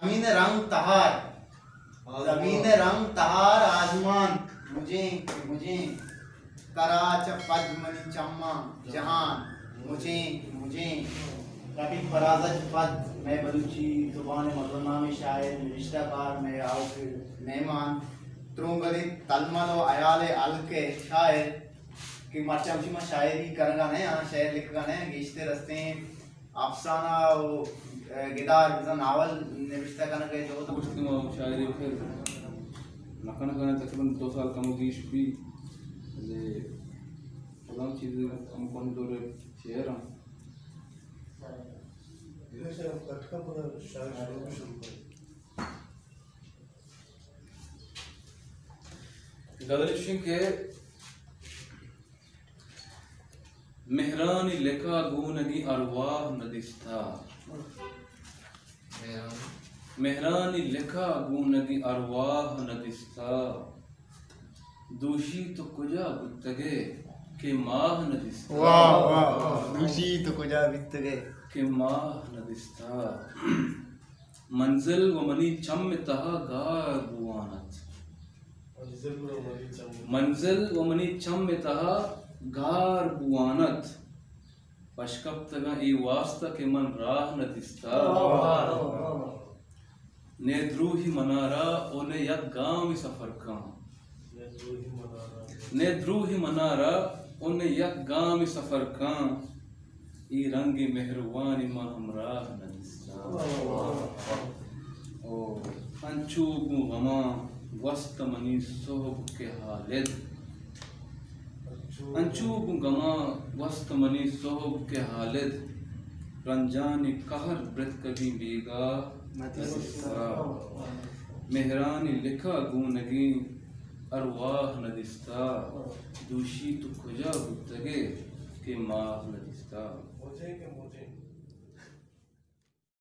زمین ءِ رنگ تہار، زمین ءِ رنگ تہار، آزمان مجیں کہ مجیں، ترا چہ پد منی چماں جہان مجیں کہ مجیں۔ رفیق فراز ءَ چہ پد مئے بلوچی زبان ءِ مزن نامیں شاعر، نبشتہ کار، مئے آؤکیں مہمان ترونگل ءِ تلمل ءُ ہیال ءِ ہلک ءِ شاعر کہ مرچی ہمشی ما شاعری کنگ ءَ نہ آں، شعر لکھگ ءَ نہ آں، گیشتر استیں افسانہ ءُ، اے، گدار، بزاں ناول نبشتہ کنگ ءِ جہد ءَ۔ گوشت کہ ما شاعری پھر نہ کنگ ءَ آں، تقریباً دو سال کم ءُ گیش بی، بلے کدام چیز ہم کم دور شعر ہم۔ غزل شنگ کہ مہرانی لکا گونگی ارواہ ندیستہ۔ مہرانی لکا گونگی ارواہ ندیستہ۔ دوشی تو کجا بوتگے کہ ماہ ندیستہ۔ واہ، واہ، واہ۔ دوشی تو کجا بوتگے کہ ماہ ندیستہ۔ منزل و منی چم تہا گار بوان ات۔ منزل و منی چم تہا گار بوان ات۔ پشکپتگاں اے واستا کہ من راہ نہ دیستا۔ نے دروہی منارا و نے یک گامی سفر کن۔ نے دروہی منارا و نے یک گامی سفر کن۔ اے رنگیں مہروانی ما ہمراہ نہ دیستاں۔ او انچو گوں غماں گوست منی سہب کہ حالد۔ انچو گوں غماں گوست منی سہب کہ حالد۔ رنجانی قہر برتکگیں بیگاہ نہ دیستاں۔ مہرانی لکا گونگیں ارواہ نہ دیستا۔ دوشی تو کجا بوتگے کہ ماہ نہ دیستا۔